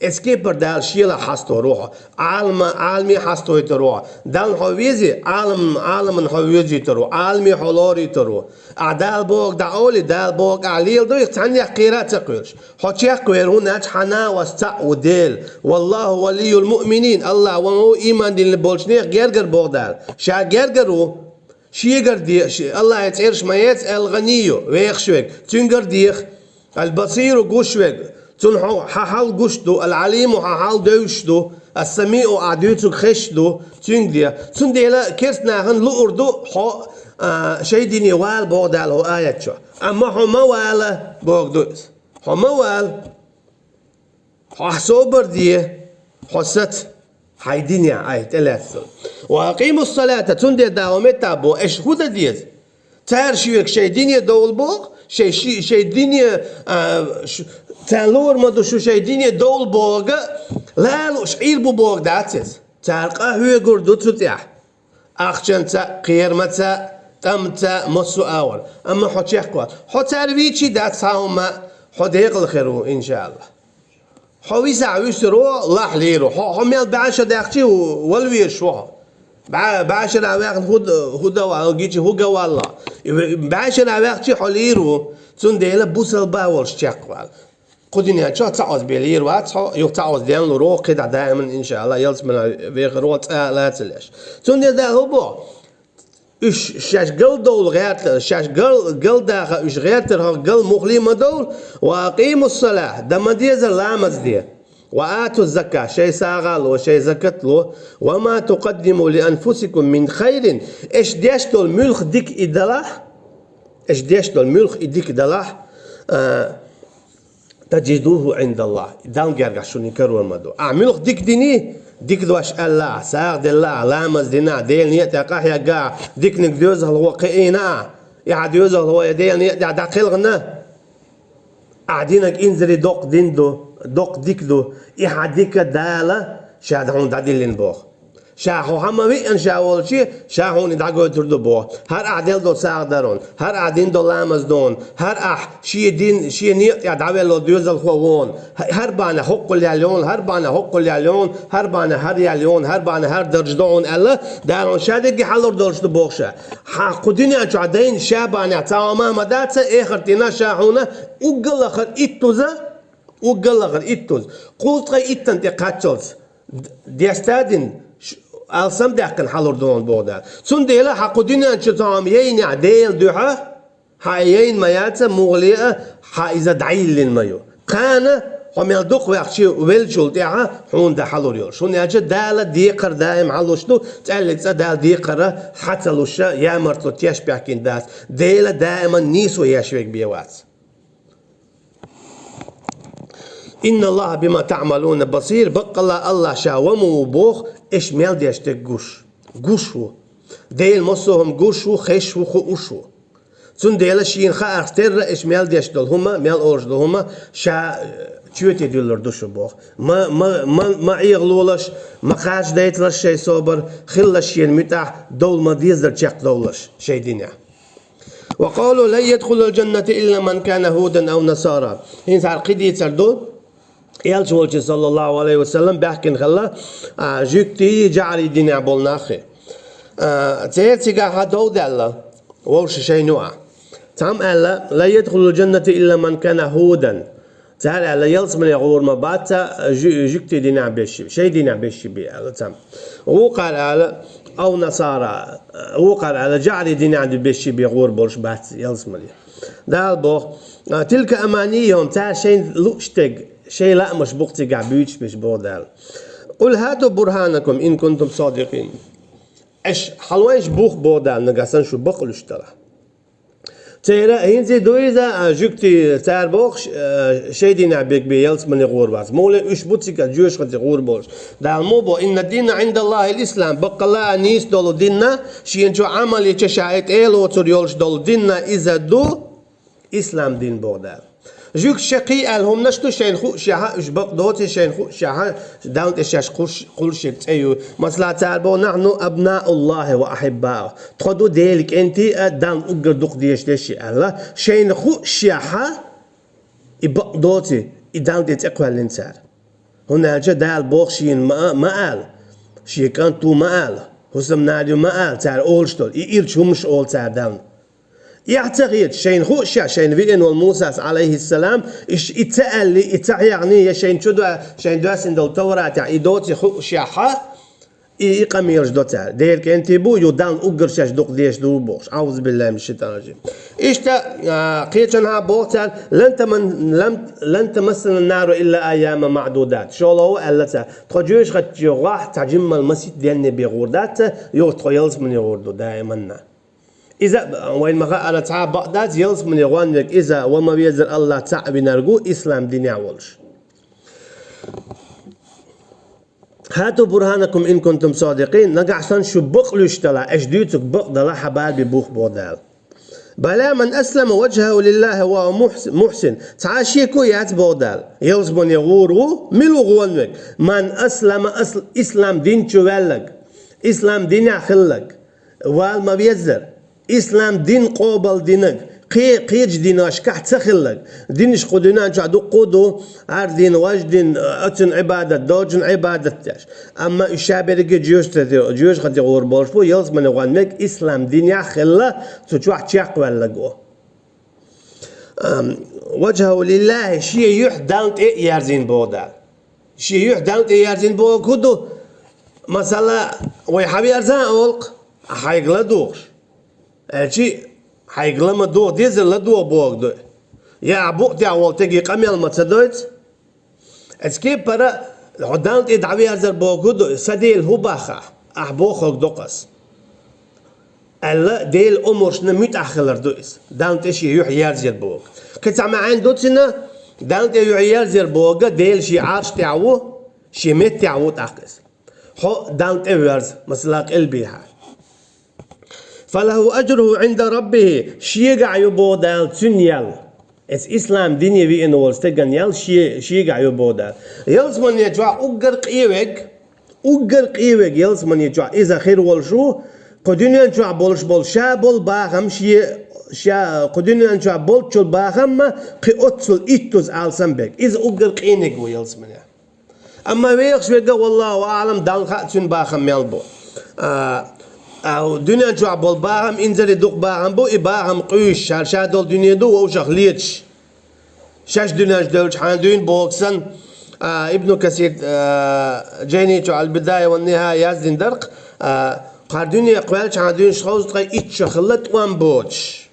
Эцу кепара Дала шелахь хьастор ву хьо. Ӏалама, Ӏаламе хьастойтар ву хьо. Далла хьо вези, Ӏалам, Ӏаламна хьо везийтар ву. Ӏаламе хьо лоруьйтар ву. Ахь Дала бохург дӀаолий, Дала бохург ахь леладой, цхьаннех кхера а ца кхоьруш. Хьо чекхвер, хӀунда аьлча хьан накъост цхьаъ ву Дела. «Валлаху валийюл муъминин», Аллах ван ву иман диллина болчу нехан гергара боху Дала. Ша гергара ву. Шегара де, ш-, Аллахьан цӀераш ма яц, «Ал-ГӀанийю», вехаш верг, цуьнгара деха. «Ал-Басиру», гуш верг, цунна хьо, хьан хьал гуш ду, «Ал-Ӏалиму», хьан хьал девзаш ду, «Ас-Самиъу», ахь дуьйцург хезаш ду, цуьнга де. Цундела керста нахана луур ду хьо, а, шайн дине вала боху Дала хӀокху аят чохь. Амма хьо ма вала бохург ду иза. Хьо ма вала. Хьо собар де, хьо саца, хьайн динехь айхьа тӀелаьцна. «Ва акъимус-салата», цундела Дала хӀокху меттехь боху, аша хӀун дан деза? Цара шуьга шайн дине довла боху, шайн ши-, шайн дине, а, ш-, царна луур ма ду шу шайн дине довла бохург, лалуш Ӏийр бу бохург дац иза. Цара къа хьоьгур ду цу тӀехь. Ахчанца, кхерамца, тӀамца, массо а агӀор. Амма хьо чекхвала. Хьо цара вийчий дац цхьа хӀума, хьо декъала хир ву, иншааллахь. Хьо висахь вуьсур ву, лахь лийр ву. Хьо, хьо мел бӀешара даьккхичий, вала везаш ву хьо. БӀе-, бӀешара ваьхна хӀу д-, хӀу дан вала, гича хӀу ган валла. И ве-, бӀешара ваьхчий хьо лийр ву. Цундела бусалба волуш чекхвала. Кху дуьнен чохь цхьа оцу бен лийр вац хьо, юха цхьа оцу денна лур ву, кхидӀа даиман, иншааллахь, ялсаманехь вехар ву, цкъа а лацалеш. Цундела Дала хӀун боху? Уьш шаьш галдовла гӀертар, шаьш гал-, галдаха уьш гӀертар хӀокху гал муххале а ма довла, «Ва акъимус-салата», дан ма дезара ламаз де, «ва атуз-заката», шайн сагӀа ло, шайн закат ло, «ва ма тукъаддиму ли анфусикум мин хайрин», аша деш долу муьлхха дика и далахь, аша деш долу муьлхха и дика далахь, а, «таджидуху Ӏиндаллахь», Далла гергахь шуна карор ма ду. Ахь муьлхха дика диний, дика дош аьлла ахь, сагӀа делла ахь, ламаз дина ахь, Делан некъа тӀехь къахьегна ахь, диканиг доьзалхо кхиийна ахь, и хьан доьзалхо я Делан некъа тӀехь дӀакхелхина, ахь динарг инзаре доккха дин ду, доккха дика ду, и хьан дика Дала ша хьуна дӀадиллина боху. Ша хьо хьан ма виъна ша волче, ша хьуна дӀагойтур ду боху. ХӀара ахь делла долу сагӀа дарон, хӀара ахь дина долу ламаз дон, хӀара ахь шен дин, шен некъа тӀехь дӀавелла доьзалхо вон, хӀ-, хӀара бахьана хӀоккхул ял йон, хӀара бахьана хӀоккхул ял йон, хӀара бахьана хӀара ял йон, хӀара бахьана хӀара дарж дон аьлла, Дала хьуна ша дерриге хьалур долуш ду боху ша. Хьан кху дуьнен чохь дайна ша бахьана цхьа хӀума ма дац, эхарт дина ша хьуна уггар лахара иттуза, уггар лахара иттуза, кхузткъе иттан тӀе кхаччалц. Д-, дестадина, ш-, алсам даьккхина хьалур ду хьуна боху Дала. Цундела хьан кху дуьнен чу цхьа хӀума яйнехь Делан дуьхьа, хьан и яйна ма яц, муххале а хьан иза дӀайиллина ма ю. Кхана хьо мел дукха ваьхча веллачул тӀаьхьа хьуна дан хьалур йолуш. ХӀунда аьлча Дала декхар даим хьалуш ду, цӀаьллиг цӀа Дала декхар хьан ца луш, ямартло теш баьхкина дац. Дела даиман нийсо еш верг бен вац. «Инна Аллаха бима таъмалуна басир», баккъалла Аллах ша ва ма ву боху, аша мел деш дерг гуш. Гуш ву. Дела массо а хӀума гуш ву, хезаш ву, хууш ву. Цундела шена хаарх терра аша мел деш долу хӀума, мел олуш долу хӀума ша, э, чоьте дуьллур ду шу боху. Ма, ма, ма, ма Ӏехалолаш, ма кхачадайталаш шайн собар, хилалаш шена муьтӀахь, довла ма дезара чекхдовлалаш шайн динехь. «Ва къалу лан ядхулал джанната илла ман кана хӀудан ав насара». ХӀинца хӀара кхин дийцар ду, элча волчу, саллаллаху алейхи ва саллам, баьхкина хилла, а, жуьгтий, жаӀарий динехь болу нахе. А, церан цигахь хьан дов даьлла, вовша шайна юкъахь. Цхьамма аьлла: «Лан ядхулал джанната илла ман кана хӀудан». Цара аьлла: «Ялсамане гӀур ма бац цхьа жу-, жуьгтий динехь берш, шайн динехь берш бен», аьлла цхьамма. Вукхара аьлла: «Ав насара». Вукхара аьлла: «ЖаӀарий динехь берш бен гӀур болуш бац ялсамане». Дала боху: «Тилка аманийюхум», цара шайна лууш дерг, шайн лаамаш бу-кх цигахь буьйцуш берш, боху Дала. «Къул хӀату бурхӀанакум ин кунтум садикъин». Аша хьалавайша боху, боху Дала, нагахь санна шу бакълуьйш далахь. Церан хӀинца а ду иза, а, жуьгтий, цара бохуш, а, шайн динехь берг бен ялсамане гӀур вац. Муха аьлча уьш бу цига жоьжахате гӀур болуш. Дала муха боху: «Инна дина Ӏиндаллахил ислам», баккъалла а нийса долу дин а, шена чохь Ӏамал йича ша и тӀе а лоцур йолуш долу дин а иза ду, ислам дин боху Дала. Жуьгташа кхин аьлла хӀуманаш ду, шайна хуушшехь а уьш бакъ доций, шайна хуушшехь а Далла тӀе шаьш кхуш-, кхуллушъерг цӀе ю. Масала, цара боху: «Нахьну абнауллахи ва ахьиббау». Тхо ду Делан кӀентий а, Далла уггар дукха дезаш дерш а аьлла, шайна хуушшехь а и бакъ доций, и Далла тӀе цӀе кхоьллина цара. ХӀунда аьлча Дала боху шена ма, ма ала, шен кӀант ву ма ала, хӀусамнана ю ма ала, цара олуш долу, и ирча хӀуманаш олу цара Далла. Эхь ца хеташ, шайна хуушшехь, шайна веана волу Мусас, Ӏалайхиссалам, и ш-, и ца аьллий, и ца хьехний, я шайна чу до-, шайна доьссина долу Товратехь и доций хуушшехь а, и, и къамелаш до цара. Делан кӀентий бу, ю Далла уггар шаьш дукха дезаш ду бохуш. Аузубиллахи минаш шайтанир ражим. Иштта, а, кхечанхьа боху цара: «Лан таман-, лан, лан тамассана нару илла айяма маъдудат». ШолгӀа аьлла цара: «Тхо жоьжахатичу гӀохь цхьа жиммал масийтта денна бен гӀур дац, юха тхо ялсамане гӀур ду даиманна». Иза, вайна ма-хаъара, цхьа а бакъ дац, ялсамане гӀон верг иза, ва ма везара Аллах, цхьаъ винарг ву, ислам динехь волуш. «Хату бурханакум ин кунтум садикъин», нагахь санна шу бакъ луьйш далахь, аша дуьйцург бакъ далахь, хьан бала бен бух боху Дала. «Бала ман аслама ваджхаху лиллахи ва хува мухс-, мухсин». Цхьа а шеко яц боху Дала. Ялсамане гӀур ву, мила ву гӀон верг? «Ман аслама», асл-, ислам дин чу ваьлларг, ислам динехь хилларг. Вала ма веззара, ислам дин къобалдинарг, кхе-, кхечу динашкахь ца хилларг. Динаш кху дуьнен чохь дуккха а ду, хӀара дин, важа дин, оцун Ӏибадат, доцун Ӏибадат деш. Амма уьш ша берриге жоьжахате, жоьжахате гӀур болуш бу, ялсамане гӀон верг ислам динехь хилла, цу чохь чекхваьлларг ву. Ам, «Ваджхаху лиллахи», шен юьхь Далла тӀе а ерзийна боху Дала. Шен юьхь Далла тӀе ерзийна бохург хӀун ду? Масала, вай хьан верза а олу-кх, хьайга ладугӀуш. Аьлчи, хьайга ла ма дугӀу, деза ладугӀу бохург ду. Я ахь букъ тӀехь волу стеге къамел ма ца дойту? Эцу кепара хьо Далла тӀе дӀаверзар бохург хӀун ду, сан Дела хӀун боху ахь, ахь бохург до-кх ас, аьлла, Делан омрашна муьтӀахь хилар ду иза, Далла тӀе шен юьхь ерзаяр бохург. Кхин цхьа маьӀна ду цуьнан, Далла тӀе юьхь ерзаяр бохург, Дела шен Ӏарш тӀехь ву, шен меттехь ву тӀаккха иза. Хьо Далла тӀе верза, масала, къилбехьа. «Фалаху аджруху Ӏинда раббихи», шегахь ю боху Дала цуьнан ял. Эцу ислам дине веана волу стеган ял ше-, шегахь ю боху Дала. Ялсамане чохь уггар къен верг, уггар къен верг ялсамане чохь иза хир волуш ву, кху дуьнен чохь болуш болу ша болу бахам шен, ша, кху дуьнен чохь болччул бахамма кхин оццул иттаза алсам берг. Иза уггар къениг ву ялсамане. Амма вехаш верг а, валлаху аълам, Далла хаьа цуьнан бахам мел бу. А, а, дуьнен чохь болу бахам инзаре дукха бахам бу, и бахам къуьйсуш, хӀара ша долу дуьне ду вовшах леташ. Шаьш дуьненчу девлчхьана дуьйна боху санна, а, Ибну Касир, а, Джайни чу Аль-Бидая ва Нихая яздина дара-кх, а, кхара дуьне кхоьллачхьана дуьйна шовзткъе итт шо хилла тӀом боцуш.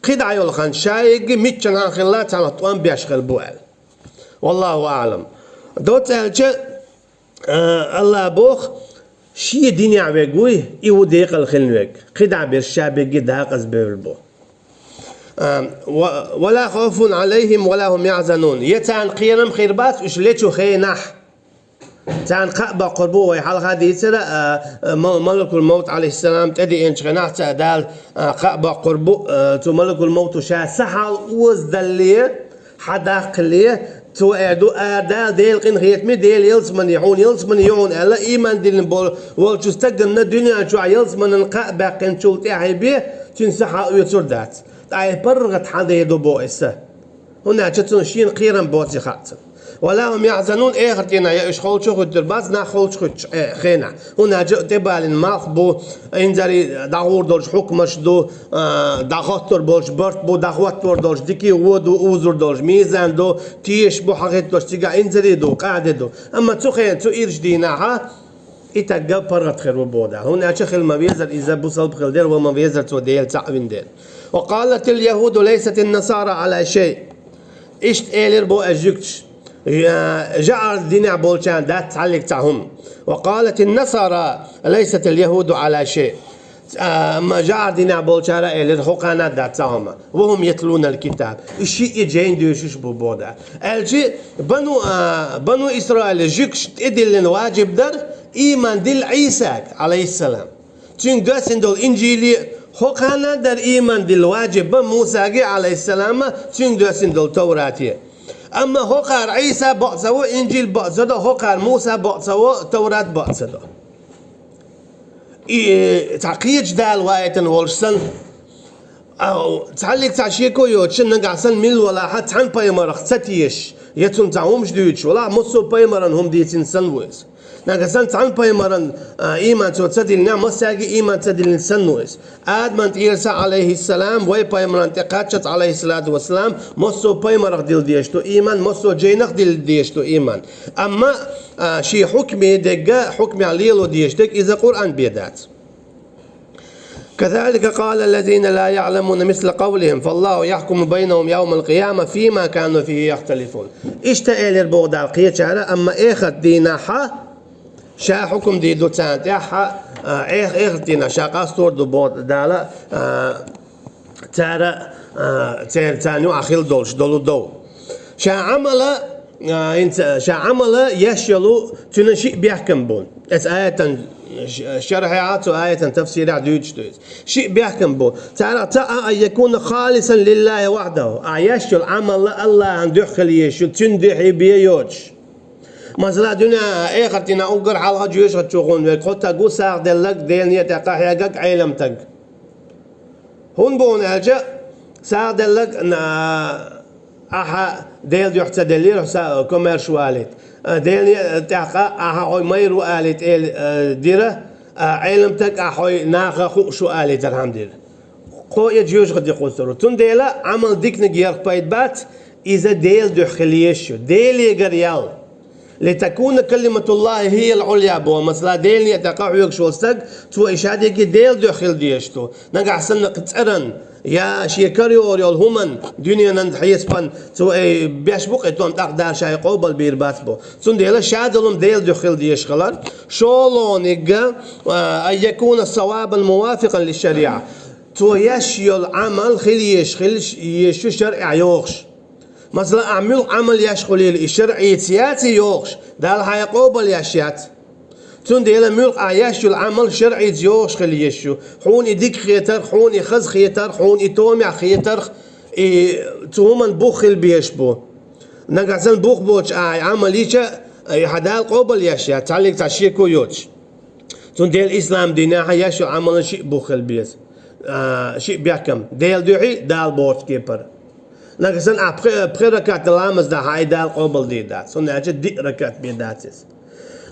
КхидӀа йолу хан шайгахь миччанхьа хилла цхьанхьа тӀом беш хилла бу аьлла. Валлаху аълам. Доцца аьлча, а, Аллах боху, шен динехь верг вуй, и ву декъала хилла верг. КхидӀа берш ша берриге дакъазбевлла бу. А, ва-, «Ва ла хавфун Ӏалайхим ва ла хум яхьзанун». Я царна кхерам хир бац уьш лечу хенахь. Царна кхаъ боккхур бу, вай хьалха дийцира, а, а, ма-, малакул-мовт, Ӏалайхиссалам, тӀедеанчу хенахь цара Дала, а, кхаъ боккхур бу, а, цу малакул-мовту ша сахьал озадалле, хьадаккхале, цо эр ду: «А, Дала, Делан къинхетаме, Дела ялсамане, хьуна ялсамане ю хьуна», аьлла, ийман диллина бол-, волчу стаганна дуьнен чохь ялсаманан кхаъ баьккхинчул тӀаьхье бен, цуьнан сахьал оьцур дац. ТӀаккха паргӀат хьан дер ду боху иза? ХӀунда аьлча цунна шена кхерам боций хаьа цунна. «Ва ла хум яхьзанун», эхарт дийнахь я уьш холчу а хуьттур бац, нах холчу хуьттучу, э, хенахь. ХӀунда аьлча тӀебалийна малх бу, инзаре дӀагӀур долчу хьукмаш ду, а, дӀахӀоттор болчу барт бу, дӀахӀоттор долчу дикий вон ду, узур долчу мизан ду, тешаш бу хьахӀиттош цигахь, инзаре ду, къаьхьа де ду. Амма цу хенахь, цу ирчу дийнахьа, и тагга паргӀат хир ву боху Дала. ХӀунда аьлча хила ма везара иза бусалба хила дела, ва ма везара цо Дела цхьаъ вина дела. «Ва къалатил яхӀуду лайсатин насара Ӏала шай». Иштта элира боху ас жуьгташа, жа-, жаӀар динехь болчарна дац цхьаллиг цхьа хӀума. «Ва къалатин насара лайсатил яхӀуду Ӏала шай». А, амма жагӀар динехь болчара элира, хӀокхарна дац цхьа хӀума. وهم يتلون الكتاب. И шиъ а жайна доьшуш бу боху Дала. Аьлча, бану, а, бану Исраилан жуьгташа тӀедиллина ваджиб дара ийман дилла Ӏийсага, Ӏалайхиссалам. Цуьнга доьссина долу инжили а, хӀокхарна дара ийман дилла ваджиб Мусаге, Ӏалайхиссалам, цуьнга доьссина долу Таврате. Амма хӀокхара Ӏийса бакъ ца во, инжил бакъ ца до, хӀокхара Муса бакъ ца во, Таврат бакъ ца до. И цхьа кхечу Дала ваийтина волуш санна, а, цхьаллиг цхьа шеко йоцуш, нагахь санна милла валахь а цхьана пайхамарах ца тешаш, я цунна цхьа хӀумаш дуьйцуш валахь, массо а пайхамаран хӀума дийцина санна ву иза. Нагахь санна цхьана пайхамаран, а, ийман цо ца диллинехь, массаьрга а ийман ца диллина санна ву иза. Адаман тӀера са, Ӏалайхиссалам, вай пайхамаран тӀе кхаччалц, Ӏалайхиссалату вассалам, массо а пайхамарах дилла дезаш ду ийман, массо а жайнах дилла дезаш ду ийман. Амма, а, шен хьукме дерг, хьукмехь лело дезаш дерг, иза Къуръан бен дац. كذلك قال الذين لا يعلمون مثل قولهم فالله يحكم بينهم يوم القيامة فيما كانوا فيه يختلفون. Иштта элира боху Дала кхечара, амма эхарт дийнахь ша хьукум дийр ду царна тӀехь, а, эх-, эхарт дийнахь ша къастор ду боху Дала, а, цара, а, цер-, царна юкъахь хила долуш долу дов. Ша Ӏамала, а, хӀинца, ша Ӏамала еш йолу цуьнан шиъ бехкам бу. Эцу аятан ш-, шархьехь, цу аятан тафсирехь дуьйцуш ду иза. Шиъ бехкам бу. Царах цхьаъ а, أن يكون خالصا لله وحده. Ахь еш йолу Ӏамал Аллахьан дуьхьа хила езаш ю, цуьнан дуьхьа бен йоцуш. Масала, дуьнен, эхарт дийнахь уггар хьалха жоьжахати чу гӀур верг кхо стаг ву, сагӀа делларг, Делан некъа тӀе къахьегнарг, Ӏелам стаг. ХӀунда боху аьлча, сагӀа делларг, а, ахьа Делан дуьхьа ца деллера, хьо са-, комаьрша ву алийта. А, Делан некъа тӀехь къа ахьа хьо майра ву алийта, эла, а, дира, а, Ӏелам стаг ахьа хьо наха хууш ву алийтархьама дира. Кхо и жоьжахати кхуссур ву. Цундела Ӏамал диканиг ярх пайда бац, иза Делан дуьхьа хила езаш ю. Делегара ял. لتكون كلمة الله هي العليا боху, масала, Делан некъа тӀе къахьоьгуш волу стаг, цо и ша дерг Делан дуьхьа хила дезаш ду. Нагахь санна кхин цӀеран я шен кара йогӀур йолу хӀуманан, дуьненан хьесапан цо и беш бу-кх и тӀом, тӀаккха Дала ша и къобалбийр бац боху. Цундела ша долу хӀума Делан дуьхьа хила дезаш хилар. ШолгӀаниг, а, أن يكون صوابا موافقا للشريعة. Цо еш йолу Ӏамал хила езаш, хила езаш ю шарӀехь йогӀуш. Масала, ахь муьлха Ӏамал еш хуьлийла, и шарӀица яций йогӀуш, Дала хьайна къобал еш яц. Цундела муьлха ахь еш йолу Ӏамал шарӀица йогӀуш хила езаш ю. Хьуна и дика хетарх, хьуна и хаза хетарх, хьуна и томехь хетарх, и цу хӀуманна бух хила безаш бу. Нагахь санна бух боцуш ахь и Ӏамал йича, и хьан Дала къобал еш яц, цхьаллиг цхьа шеко йоцуш. Цундела ислам динехь еш йолу Ӏамалан шиъ бух хила беза. А, шиъ бехкам. Делан дуьхьий, Дала бохучу кепара. Нагахь санна ахь пхи-, пхи ракат ламаз дахь а, и Дала къобалдийр дац. ХӀунда аьлча диъ ракат бен дац иза.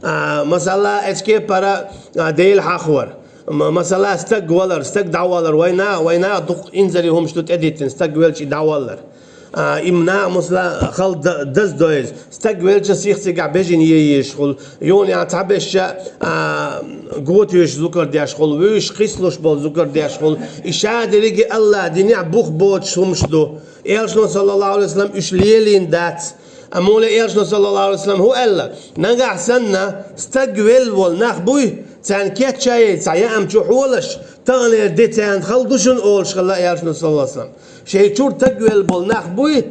А, масала, эцу кепара, а, Дела хьахавар. М-, масала, стаг валар, стаг дӀавалар. Вайна, вайна дукха инзаре хӀумаш ду тӀедиттина, стаг велча и дӀавалар. А, и наха, масала, хала д-, даза дойза. Стаг велча сих цигахь бежана е езаш хуьлу. Юха цхьаберш, а, готоеш зукар деш хуьлу. Вуьйш кхийсалуш болу зукар деш хуьлу. И ша дерриге Аллахь динехь бух боцуш хӀумаш ду. Элчано, саллаллаху Ӏалайхи ва саллам, уьш лелийна дац. Амма Элчано, саллаллаху Ӏалайхи ва саллам, хӀун аьлла? Нагахь санна, стаг велла волу нах буй, царна кечъян яй цхьа яам чу хьолаш, таханлера де царна хала ду шуна олуш хилла Элчано, саллаллаху Ӏалайхи ва саллам. Шайн чуьра стаг велла болу нах буй,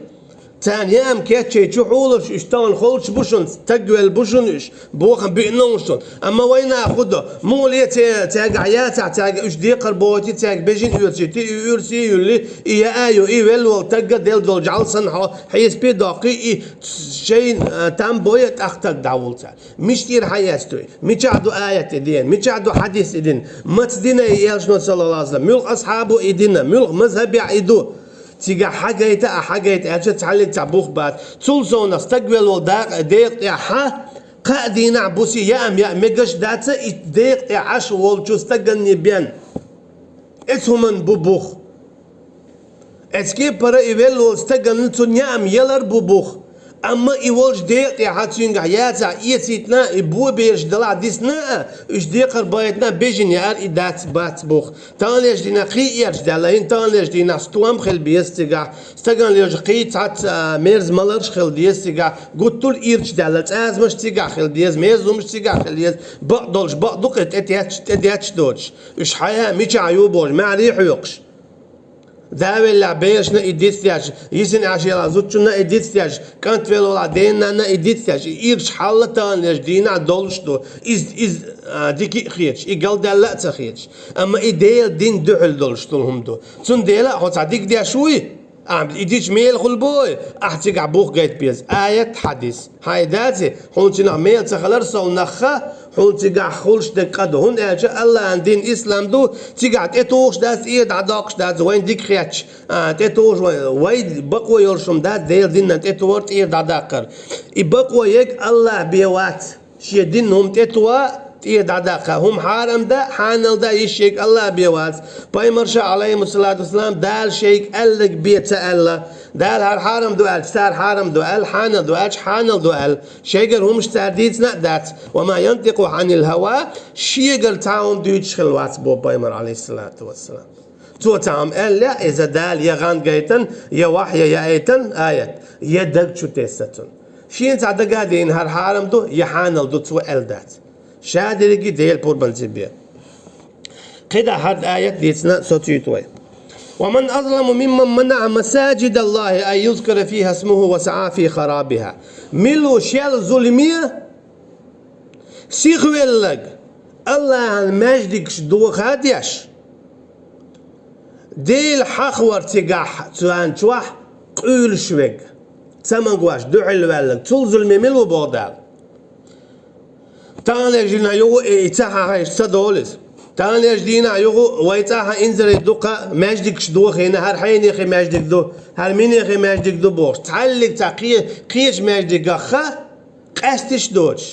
царна яам кечъян чу хьолаш, уьш тахана холчу бу шуна, стаг велла бу шуна уьш, бохам биъна ву шуна. Амма вайна хӀун до? Муха ле ца-, цаьргахь яцахь, цаьрга уьш декхар бохуьйтий, цаьрга бежана оьцуьйтий, и уьрсий а юьллий, и яа а ю, и велла волу стаг а делла долу жӀаьла санна хьо хьесапе а доккхий, и шайн, а, там бой а тӀаккха стаг дӀавуллу цара. Мича тӀера хьаэцна ду и? Мичахь ду аят и дина? Мичахь ду хьадис и дина? Маца дина и Элчано, саллаллаху Ӏалайхи ва саллам? Муьлха асхьабо и дина? Муьлха мазхабехь и ду? Цигахь хьагайта а, хьагайта аьлча, цхьаллиг цхьа бух бац. Цул совнах стаг велла волу дакъа, декъа тӀехь хьа, кхаа дийнахь буси яам яа мегаш дац и декъа тӀехь Ӏаш волчу стаганна бен. Эцу хӀуманна бу бух. Эцу кепара и велла волу стаганна цунна яам ялар бу бух. Амма и волчу декъа тӀехь цуьнгахь яцахь эцийтина, и бо бераш далахь дисна а, уьш декхар байтина бежина яар и дац бац бух. Таханлерчу дийнахь кхин а эрча даьлла, хӀинца таханлерчу дийнахь стом хила беза цигахь, стагана лежа кхин а цхьацца, а, мерза маларш хила деза цигахь, гуттар а ирча даьлла, цӀазамаш цигахь хила деза, мерза хӀумаш цигахь хила деза, бакъ долуш, бакъ ду кхин тӀе тетташ, тӀе детташ доцуш. Уьш хьая а мичахь ю бохуш, маьхьарий хьоькхуш. Да веллехь, берашна и дицдеш, йисина Ӏаш елахь зудчунна и дицдеш, кӀант веллехь, дена-нанна и дицдеш, и ирча хьал таханлерчу дийнахь долуш ду. Иза, иза, а, дика а хеташ, и галдаьлла а ца хеташ. Амма и Делан дин дуьхьал долуш долу хӀума ду. Цундела а хьо цхьа дика деш вуй, ахьа и дича мела хуьлу бой, ахьа цигахь бух гайта беза. Аят, хьадис. Хьайн даци, хьуна цуьнах мела ца хилар сов нах ха, хьуна цигахь хуьлуш дерг къа ду. ХӀунда аьлча Аллахьан дин ислам ду, цигахь тӀетухуш дац, тӀера дӀадоккхуш дац, вайн дика хетча, а, тӀетухуш вай, вай бакъо йолуш хӀума дац, Делан динна тӀетухар, тӀера дӀадаккхар. И бакъо ерг Аллахь бен вац. Шен дин хӀума тӀетоха, тӀера дӀадаккха, хӀума хьарам дан, хьанал дан йиш ерг Аллахь бен вац. Пайхамарша, Ӏалайхимуссалату вассалам, Дала шайга аьлларг бен ца аьлла. Дала хӀара хьарам ду аьлча, цара хьарам ду аьлла, хьанал ду аьлча, хьанал ду аьлла. Шайгара хӀумаш цара дийцина а дац. Ва ма янтикъу хьанил хӀава, шегара цхьа хӀума дуьйцуш хилла вац бо пайхамар, Ӏалайхиссалату вассалам. Цо цхьа хӀума аьлла, иза Дала я гӀан гайтан, я вахьй яийтан, аят, я даг чу тесна цунна. Шена цхьа дага а дийна хӀара хьарам ду, я хьанал ду, цо аьлла дац. Ша дерриге Делан пурбанца бен. КхидӀа хӀара аят дийцина соцуьйту вай. «Ва ман азламу мимман манаӀа масаджидаллахи ан юзкара фиха смуху ва саӀа фи харабиха». Мила ву шел зуламе сихвелларг Аллахьан маьждигаш доха а деш, Дела хьахавар цигахь царна чохь къуьйлуш верг, ца магош, дуьхьал ваьлларг, цул зуламе мила ву боху Дала? Таханлерчу дийнахь юха и ца хьахийча ца долу иза. Таханлерчу дийнахь юха вай цӀахь инзаре дукха маьждигаш дохийна, хӀара хьенехи маьждиг ду, хӀара минехи маьждиг ду бохуш. Цхьаллиг цхьа кхе-, кхечу маьждигах ха къаьсташ доцуш.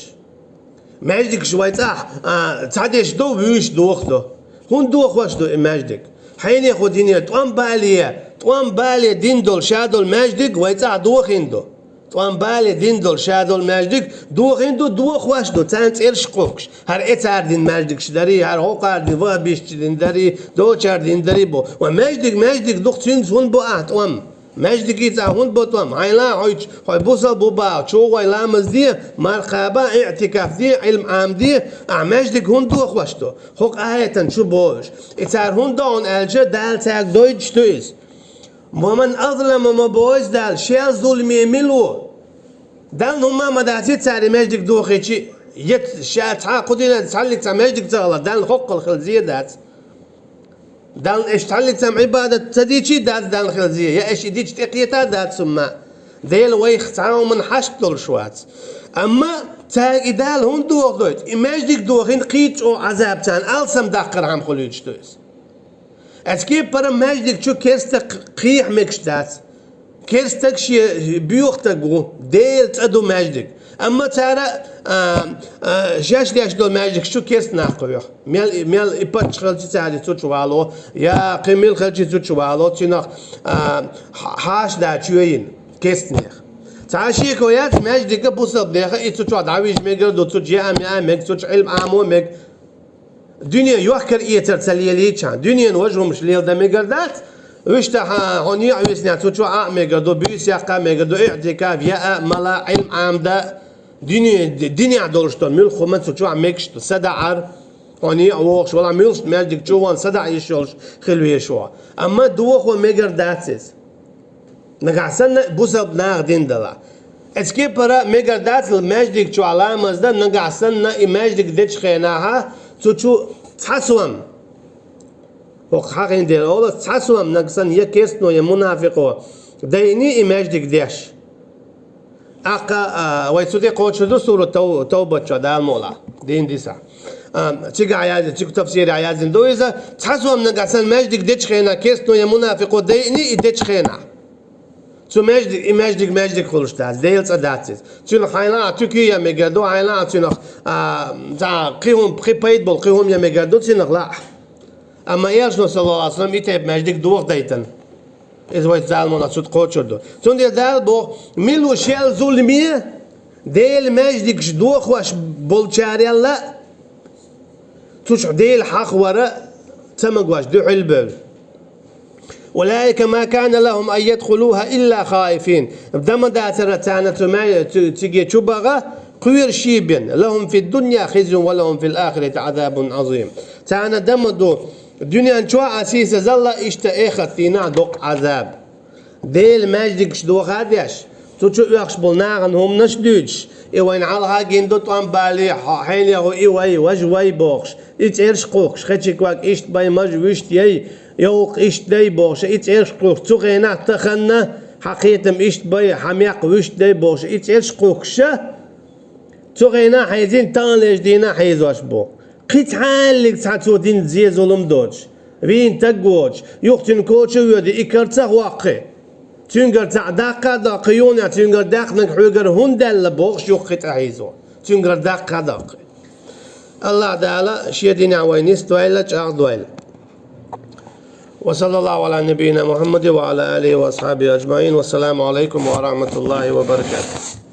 Маьждигаш вай цӀахь, а, цхьа деш до, вуьйш доху до. ХӀунда дохош ду и маьждиг? Хьенехо динера тӀом бале, тӀом бале дин долу, ша долу маьждиг вай цӀахь дохийна ду. ТӀом бале дин долу, ша долу маьждиг дохийна ду, дохош ду, царна цӀераш кхухкуш. ХӀара эцара дин маьждигаш дарий, хӀара хӀокхара дин, вахабисташ дин дарий, дочара дин дарий бо. Ва маьждиг, маьждиг ду-кх, цуьнца хӀунда бо ахь тӀом? Маьждиге цӀа хӀунда бо тӀом? Хьайна а хьойтуш, хьой бусал бу баха, чу гӀой ламаз де, марха кхаба, иӀтикаф де, Ӏилм Ӏамаде, ахь маьждиг хӀунда дохош ду? ХӀокху аятан чу бохуш. И цара хӀунда до хьуна аьлча, Дала цаьрга дойтуш ду иза. Ва ман азламу ма боху иза Дала, шел зуламе мила ву? Далла хӀумма а ма дац, цара и маьждиг дохийчи, я ша цхьа кху дийнахь цхьаллиг цхьа маьждиг ца хилла, Далла хӀоккхул хила зен дац. Далла аша цхьаллиг цхьа Ӏибадат ца дичи дац Далла хила зен, я аша и дича тӀекхета а дац хӀумма. Дела вайх цхьа а хӀуманна хьашт долуш вац. Амма цаьрга и Дала хӀунда дохадойту? И маьждиг дохийна кхин а чӀогӀа Ӏазаб царна алсам даккхархьама хуьлуьйтуш ду иза. Оцу кепара маьждиг чу керста кхехьа мегаш дац. Керстаг шен боьха стаг ву, Делан цӀа ду маьждиг. Амма цара, а, а, шаьш деш долу маьждигаш чу керста нах кхоьхьу. Мел, мел и паччахь хилчи цара цу чу вало, я кхин мила хилчи цу чу вало, цуьнах, а, хьа-, хьаша да чоь йина, керстанех. Цхьа шеко яц, маьждига бусалба неха и цу чохь дӀавижа мегар ду, цу чу яа меа мега, цу чу Ӏилма Ӏамо мега. Дуьне йохкар эцар ца лелийчхьана, дуьненан важа хӀумаш леладан мегар дац, вуьшта хьан, хьо некъа виснехь цу чохь а мегар ду, буьйса яккха а мегар ду, иӀтикаф, яа, мала, Ӏилма Ӏамда, дуьне, динехь долуш долу муьлхха хӀума цу чохь мегаш ду, садаӀар, хьо некъа вогӀуш валахь, муьлхха маьждиг чу ван садаӀа йиш йолуш хила везаш ву. Амма дохо мегар дац иза. Нагахь санна бусалба наха дин далахь. Эцу кепара мегар дацал маьждиг чохь ламаз дан, нагахь санна и маьждиг дечу хенахьа цу чу цхьа сом. ХӀокху хьахийна дела олу, цхьа сом нагахь санна я керстано, я мунафикъо дайъни и маьждиг деш. Аккха, а, вай цу тӀе кхочур ду сурат Тов-, Тавбат чохь Дала мукъалахь, дийна дисахь. А, цигахь яздина, цигахь тафсирехь яздина ду иза, цхьа сом нагахь санна маьждиг дечу хенахь керстано я мунафикъо дайъни и дечу хенахь. Цу маьждиг, и маьждиг, маьждиг хуьлуш дац, Делан цӀа дац иза. Цуьнах хьайна а туьке ян мегар ду, хьайна а цуьнах, а, цхьа кхин хӀума, кхин пайда болу кхин хӀума ян мегар ду цуьнах лаахь. Амма Элчано, саллаллаху алейхи ва саллям, и тайпа маьждиг дохадайтина. Иза вай Дала мана цу тӀа кхочур ду. Цундела Дала боху, мила ву шел зуламе Делан маьждигаш дохош болчарел а, цу чу Дела хьахавар а ца магош дуьхьал бевлла. أولئك ما كان لهم أن يدخلوها إلا خائفين. Дан ма дацара царна цу маь-, цу-, цига чу баха, кхоьруш бен. لهم في الدنيا خزي ولهم في الآخرة عذاب عظيم. Царна дан ма ду дуьнен чохь а сийсазалла, иштта эхартан дийнахь доккха Ӏазаб. Делан маьждигаш доха а деш, цу чу оьхуш болу нахана хӀуманаш а дуьйцуш, и вайна хьалха гина ду, тӀом балий, хьо-, хьенехо и вай, важа вай бохуш, и цӀераш кхухкуш, хечикваг иштта бай, мажа вуьшта яй, йовхо иштта дай бохуш, и цӀераш кхухкуш, цу хенахь таханна хьан кхетам иштта бай, хьан мекх вуьшта дай бохуш, и цӀераш кхухкуш, цу хенахь хьийзина, таханлерчу дийнахь хьийзош бу. Кхин цхьа а хьаллиг цхьа цо дина зе-зулам доцуш, вийна стаг воцуш, юха цуьнан коча а воьдий, и кара ца хӀоттий, цуьнгара цхьаъ даккха а доккхий, юха цуьнгара даьккхинарг хьоьгара хӀунда даьлла бохуш, юха кхин цкъа хьийзо, цуьнгара даккха а доккхий. АллахӀ Дала шен динехь вай нисдойла, чӀагӀдойла. وصلى الله على نبينا محمد وعلى آله وأصحابه أجمعين. والسلام عليكم ورحمة الله وبركاته.